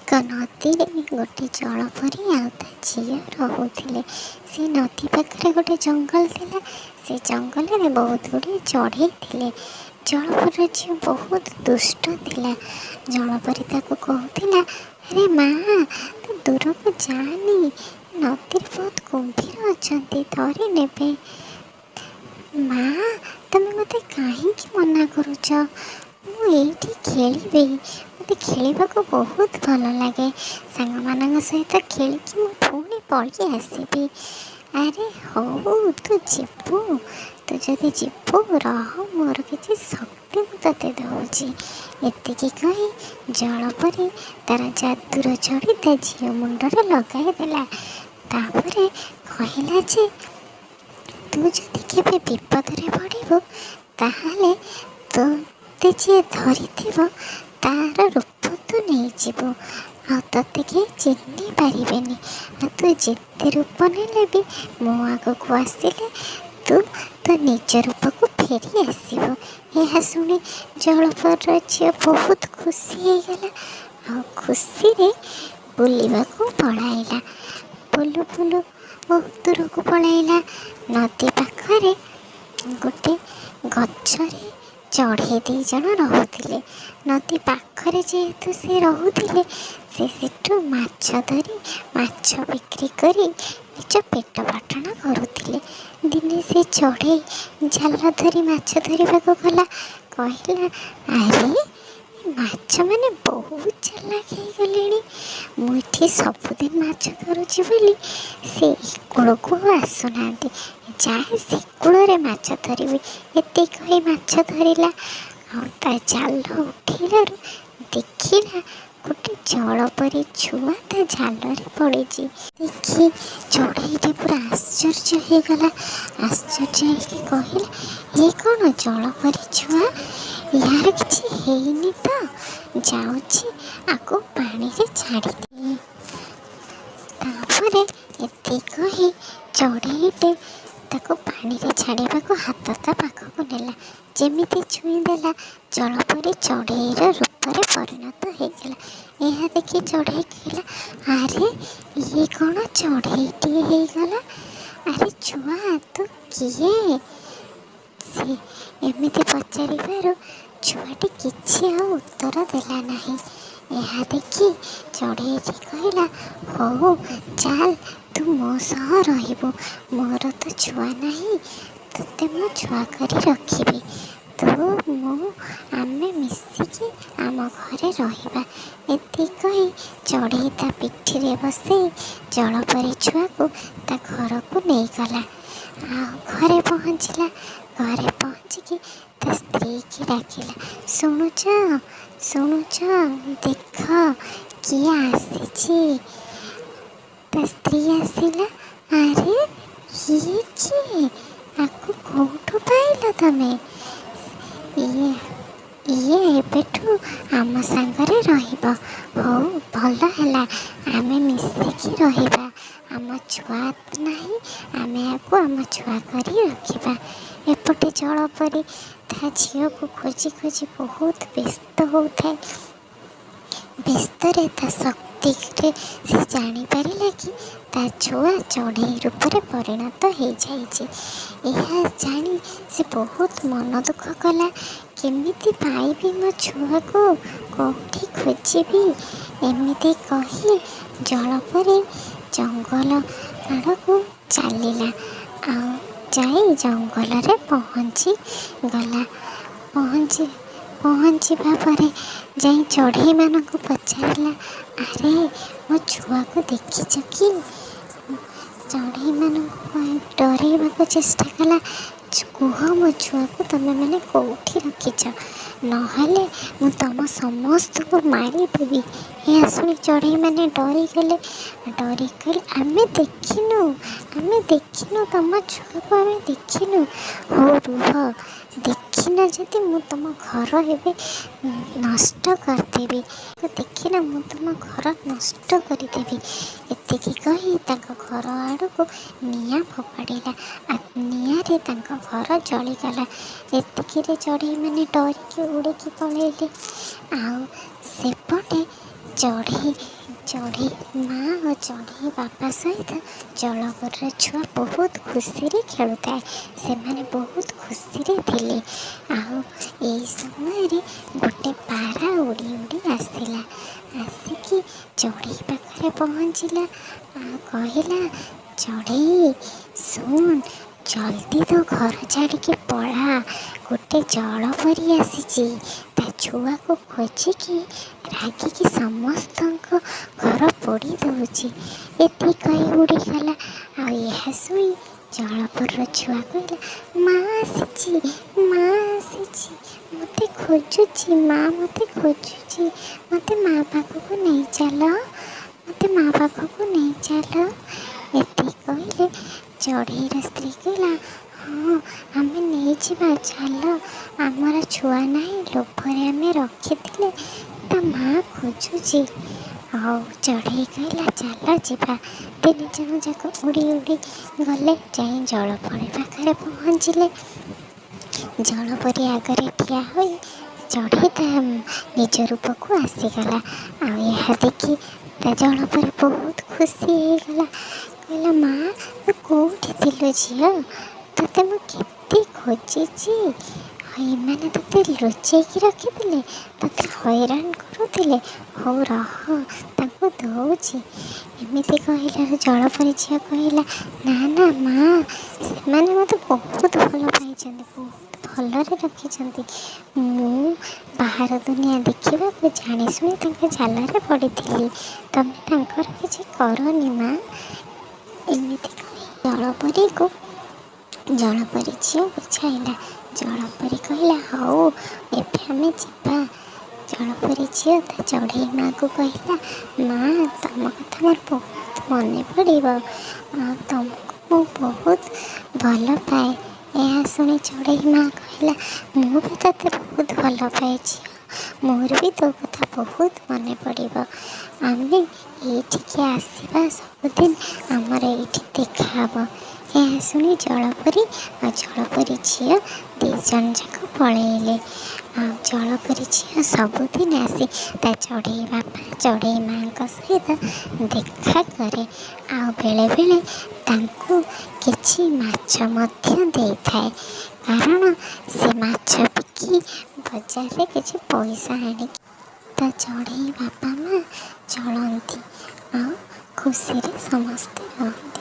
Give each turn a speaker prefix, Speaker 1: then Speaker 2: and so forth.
Speaker 1: ଏକ ନଦୀରେ ଗୋଟେ ଜଳପରି ଆଉ ତା ଝିଅ ରହୁଥିଲେ। ସେ ନଦୀ ପାଖରେ ଗୋଟେ ଜଙ୍ଗଲ ଥିଲା। ସେ ଜଙ୍ଗଲରେ ବହୁତ ଗୁଡ଼ିଏ ଚଢ଼େଇ ଥିଲେ। ଜଳପରୀର ଝିଅ ବହୁତ ଦୁଷ୍ଟ ଥିଲା। ଜଳପରି ତାକୁ କହୁଥିଲା, ଆରେ ମା, ତୁ ଦୂରକୁ ଯାଆନି, ନଦୀରେ ବହୁତ କୁମ୍ଭୀର ଅଛନ୍ତି, ଧରି ନେବେ। ମା, ତମେ ମୋତେ କାହିଁକି ମନା କରୁଛ? ମୁଁ ଏଇଠି ଖେଳିବି, ମୋତେ ଖେଳିବାକୁ ବହୁତ ଭଲ ଲାଗେ। ସାଙ୍ଗମାନଙ୍କ ସହିତ ଖେଳିକି ମୁଁ ପୁଣି ପଳେଇ ଆସିବି। ଆରେ ହଉ, ତୁ ଯିବୁ, ତୁ ଯଦି ଯିବୁ ରହ, ମୋର କିଛି ଶକ୍ତି ମୁଁ ତୋତେ ଦେଉଛି। ଏତିକି କହି ଜଳପରି ତାର ଯାଦୁର ଛଡ଼ି ତା ଝିଅ ମୁଣ୍ଡରେ ଲଗାଇଦେଲା। ତାପରେ କହିଲା ଯେ ତୁ ଯଦି କେବେ ବିପଦରେ ପଡ଼ିବୁ, ତାହେଲେ ତୋତେ ଯିଏ ଧରିଥିବ ତାର ରୂପ ତୁ ନେଇଯିବୁ ଆଉ ତୋତେ କେହି ଚିହ୍ନି ପାରିବେନି। ଆଉ ତୁ ଯେତେ ରୂପ ନେଲେ ବି ମୋ ଆଗକୁ ଆସିଲେ ତୁ ତୋ ନିଜ ରୂପକୁ ଫେରି ଆସିବୁ। ଏହା ଶୁଣି ଜଳପରୀର ଝିଅ ବହୁତ ଖୁସି ହେଇଗଲା ଆଉ ଖୁସିରେ ବୁଲିବାକୁ ପଳାଇଲା। ବୁଲୁ ବୁଲୁ ବହୁତ ଦୂରକୁ ପଳାଇଲା। ନଦୀ ପାଖରେ ଗୋଟେ ଗଛରେ ଚଢ଼େଇ ଦୁଇ ଜଣ ରହୁଥିଲେ। ନଦୀ ପାଖରେ ଯେହେତୁ ସେ ରହୁଥିଲେ, ସେ ସେଠୁ ମାଛ ଧରି ମାଛ ବିକ୍ରି କରି ନିଜ ପେଟ ପାଟଣା କରୁଥିଲେ। ଦିନେ ସେ ଚଢ଼େଇ ଜାଲ ଧରି ମାଛ ଧରିବାକୁ ଗଲା। କହିଲା, ଆରେ, ଏ ମାଛମାନେ ବହୁତ ଚାଲାକ ହେଇଗଲେଣି। ମୁଁ ଏଠି ସବୁଦିନ ମାଛ ଧରୁଛି ବୋଲି ସେ ଏ କୂଳକୁ ଆଉ ଆସୁନାହାନ୍ତି। ଯାଏ, ସେ କୂଳରେ ମାଛ ଧରିବି। ଏତିକି କହି ମାଛ ଧରିଲା ଆଉ ତା ଜାଲ ଉଠେଇଲାରୁ ଦେଖିଲା ଗୋଟେ ଜଳପରି ଛୁଆ ତା ଜାଲରେ ପଡ଼ିଛି। ଦେଖି ଚଢ଼େଇଟି ପୁରା ଆଶ୍ଚର୍ଯ୍ୟ ହେଇଗଲା। ଆଶ୍ଚର୍ଯ୍ୟ ହେଇକି କହିଲା, ଇଏ କ'ଣ ଜଳପରି ଛୁଆ? ୟାର କିଛି ହେଇନି ତ? ଯାଉଛି, ଆକୁ ପାଣିରେ ଛାଡ଼ିଦିଏ। ତାପରେ ଏତିକି କହି ଚଢ଼େଇଟେ ତାକୁ ପାଣିରେ ଛାଡ଼ିବାକୁ ହାତ ତା ପାଖକୁ ନେଲା। ଯେମିତି ଛୁଇଁଦେଲା, ଜଳପରି ଚଢ଼େଇର ରୂପରେ ପରିଣତ ହେଇଗଲା। ଏହା ଦେଖି ଚଢ଼େଇ କହିଲା, ଆରେ, ଇଏ କ'ଣ ଚଢ଼େଇଟିଏ ହେଇଗଲା? ଆରେ ଛୁଆ, ତୁ କିଏ? ସେ ଏମିତି ପଚାରିବାରୁ ଛୁଆଟି କିଛି ଆଉ ଉତ୍ତର ଦେଲା ନାହିଁ। ଏହା ଦେଖି ଚଢ଼େଇଟି କହିଲା, ହଉ ଚାଲ, ତୁ ମୋ ସହ ରହିବୁ। ମୋର ତ ଛୁଆ ନାହିଁ, ତୋତେ ମୁଁ ଛୁଆ କରି ରଖିବି। ତୁ ମୁଁ ଆମେ ମିଶିକି ଆମ ଘରେ ରହିବା। ଏତିକି କହି ଚଢ଼େଇ ତା ପିଠିରେ ବସେଇ ଜଳପରି ଛୁଆକୁ ତା ଘରକୁ ନେଇଗଲା। ଆଉ ଘରେ ପହଞ୍ଚିଲା। ଘରେ ପହଞ୍ଚିକି ତା ସ୍ତ୍ରୀକି ଡାକିଲା, ଶୁଣୁଛ, ଶୁଣୁଛ, ଦେଖ କିଏ ଆସିଛି। ତା ସ୍ତ୍ରୀ ଆସିଲା। ଆରେ, ଇଏ କିଏ? ଆକୁ କୋଉଠୁ ପାଇଲ ତମେ? ଇଏ ଏବେଠୁ ଆମ ସାଙ୍ଗରେ ରହିବ। ହଉ, ଭଲ ହେଲା, ଆମେ ମିଶିକି ରହିବା। ଆମ ଛୁଆ ନାହିଁ, ଆମେ ୟାକୁ ଆମ ଛୁଆ କରି ରଖିବା। ଏପଟେ ଜଳପରି ତା ଝିଅକୁ ଖୋଜି ଖୋଜି ବହୁତ ବ୍ୟସ୍ତ ହେଉଥାଏ। ବ୍ୟସ୍ତରେ ତା ଶକ୍ତିରେ ସେ ଜାଣିପାରିଲା କି ତା ଛୁଆ ଚଢ଼େଇ ରୂପରେ ପରିଣତ ହେଇଯାଇଛି। ଏହା ଜାଣି ସେ ବହୁତ ମନ ଦୁଃଖ କଲା। କେମିତି ପାଇବି ମୋ ଛୁଆକୁ? କେଉଁଠି ଖୋଜିବି? ଏମିତି କହି ଜଳପରି ଜଙ୍ଗଲ ଆଡ଼କୁ ଚାଲିଲା ଆଉ ଯାଇ ଜଙ୍ଗଲରେ ପହଞ୍ଚିଗଲା। ପହଞ୍ଚିବା ପରେ ଯାଇ ଚଢ଼େଇମାନଙ୍କୁ ପଚାରିଲା, ଆରେ, ମୋ ଛୁଆକୁ ଦେଖିଛ କି? ଚଢ଼େଇମାନଙ୍କୁ କହି ଡରେଇବାକୁ ଚେଷ୍ଟା କଲା, କୁହ, ମୋ ଛୁଆକୁ ତମେମାନେ କେଉଁଠି ରଖିଛ? ନହେଲେ ମୁଁ ତମ ସମସ୍ତଙ୍କୁ ମାରିଦେବି। ଏହା ଶୁଣି ଚଢ଼େଇମାନେ ଡରିଗଲେ। ଡରିକି କହିଲେ, ଆମେ ଦେଖିନୁ, ଆମେ ଦେଖିନୁ, ତମ ଛୁଆକୁ ଆମେ ଦେଖିନୁ। ହଉ ରୁହ, ଦେଖିନ ଯଦି ମୁଁ ତମ ଘର ଏବେ ନଷ୍ଟ କରିଦେବି। ଦେଖିନ, ମୁଁ ତୁମ ଘର ନଷ୍ଟ କରିଦେବି। ଏତିକି କହି ତାଙ୍କ ଘର ଆଡ଼କୁ ନିଆଁ ଫୋପାଡ଼ିଲା। ନିଆଁରେ ତାଙ୍କ ଘର ଜଳିଗଲା। ଏତିକିରେ ଚଢ଼େଇମାନେ ଡରିକି ଉଡ଼ିକି ପଳେଇଲେ। ଆଉ ସେପଟେ ଚଢ଼େଇ ଚଢ଼େଇ ମା ଓ ଚଢ଼େଇ ବାପା ସହିତ ଜଳପରୀର ଛୁଆ ବହୁତ ଖୁସିରେ ଖେଳୁଥାଏ। ସେମାନେ ବହୁତ ଖୁସିରେ ଥିଲେ। ଆଉ ଏଇ ସମୟରେ ଗୋଟେ ପାରା ଉଡ଼ି ଉଡ଼ି ଆସିଲା। ଆସିକି ଚଢ଼େଇ ପାଖରେ ପହଞ୍ଚିଲା ଆଉ କହିଲା, ଚଢ଼େଇ ଶୁଣ, ଜଲ୍ଦି ତୋ ଘର ଛାଡ଼ିକି ପଳା। ଗୋଟେ ଜଳପରି ଆସିଛି, ତା ଛୁଆକୁ ଖୋଜିକି ରାଗିକି ସମସ୍ତଙ୍କ ଘର ପୋଡ଼ି ଦେଉଛି। ଏତିକି କହି ଉଡ଼ିଗଲା। ଆଉ ଏହା ଶୁଣି ଜଳପରୀର ଛୁଆ କହିଲା, ମା ଆସିଛି, ମା ଆସିଛି, ମୋତେ ଖୋଜୁଛି, ମା ମୋତେ ଖୋଜୁଛି, ମୋତେ ମା ପାଖକୁ ନେଇ ଚାଲ, ମୋତେ ମା ପାଖକୁ ନେଇ ଚାଲ। ଏତିକି କହିଲେ ଚଢ଼େଇର ସ୍ତ୍ରୀ କହିଲା, ହଁ, ଆମେ ନେଇଯିବା, ଚାଲ। ଆମର ଛୁଆ ନାହିଁ, ଲୋଭରେ ଆମେ ରଖିଥିଲେ, ତା ମା ଖୋଜୁଛି। ଆଉ ଚଢ଼େଇ କହିଲା, ଚାଲ ଯିବା। ତିନି ଜଣ ଯାକ ଉଡ଼ି ଉଡ଼ି ଗଲେ, ଯାଇ ଜଳପରି ପାଖରେ ପହଞ୍ଚିଲେ। ଜଳପରି ଆଗରେ ଠିଆ ହୋଇ ଚଢ଼େଇ ତା ନିଜ ରୂପକୁ ଆସିଗଲା। ଆଉ ଏହା ଦେଖି ତା ଜଳପରି ବହୁତ ଖୁସି ହେଇଗଲା। କହିଲା, ମା, ତୁ କେଉଁଠି ଥିଲୁ ଝିଅ? ତୋତେ ମୁଁ କେତେ ଖୋଜିଛି। ଆଉ ଏମାନେ ତୋତେ ଲୁଚେଇକି ରଖିଥିଲେ, ତୋତେ ହଇରାଣ କରୁଥିଲେ। ହଉ ରହ, ତାଙ୍କୁ ଦଉଛି। ଏମିତି କହିଲାରୁ ଜଳପରି ଝିଅ କହିଲା, ନା ନା ମା, ସେମାନେ ମୋତେ ବହୁତ ଭଲ ପାଇଛନ୍ତି, ବହୁତ ଭଲରେ ରଖିଛନ୍ତି। ମୁଁ ବାହାର ଦୁନିଆ ଦେଖିବାକୁ ଜାଣିଶୁଣି ତାଙ୍କ ଜାଲରେ ପଡ଼ିଥିଲି। ତମେ ତାଙ୍କର କିଛି କରନି ମା। ଏମିତି କହି ଜଳପରୀକୁ ଜଳପରି ଝିଅ ବୁଝାଇଲା। ଜଳପରି କହିଲା, ହଉ, ଏବେ ଆମେ ଯିବା। ଜଳପରି ଝିଅ ତା ଚଢ଼େଇ ମାଆକୁ କହିଲା, ମା, ତମ କଥା ମୋର ବହୁତ ମନେ ପଡ଼ିବ, ଆଉ ତମକୁ ମୁଁ ବହୁତ ଭଲ ପାଏ। ଏହା ଶୁଣି ଚଢ଼େଇ ମା କହିଲା, ମୁଁ ବି ତୋତେ ବହୁତ ଭଲ ପାଏ ଝିଅ, ମୋର ବି ତୋ କଥା ବହୁତ ମନେ ପଡ଼ିବ। ଆମେ ଏଇଠିକି ଆସିବା ସବୁଦିନ, ଆମର ଏଇଠି ଦେଖାହବ। ଏହା ଶୁଣି ଜଳପରି ଆଉ ଜଳପରି ଝିଅ ଦୁଇ ଜଣ ଯାକ ପଳେଇଲେ। ଆଉ ଜଳପରି ଝିଅ ସବୁଦିନ ଆସି ତା ଚଢ଼େଇ ବାପା ଚଢ଼େଇ ମାଆଙ୍କ ସହିତ ଦେଖା କରେ, ଆଉ ବେଳେବେଳେ ତାଙ୍କୁ କିଛି ମାଛ ମଧ୍ୟ ଦେଇଥାଏ, କାରଣ ସେ ମାଛ ବିକି ବଜାରରେ କିଛି ପଇସା ଆଣିକି ତା ଚଢ଼େଇ ବାପା ମା ଚଳନ୍ତି ଆଉ ଖୁସିରେ ସମସ୍ତେ ରହନ୍ତି।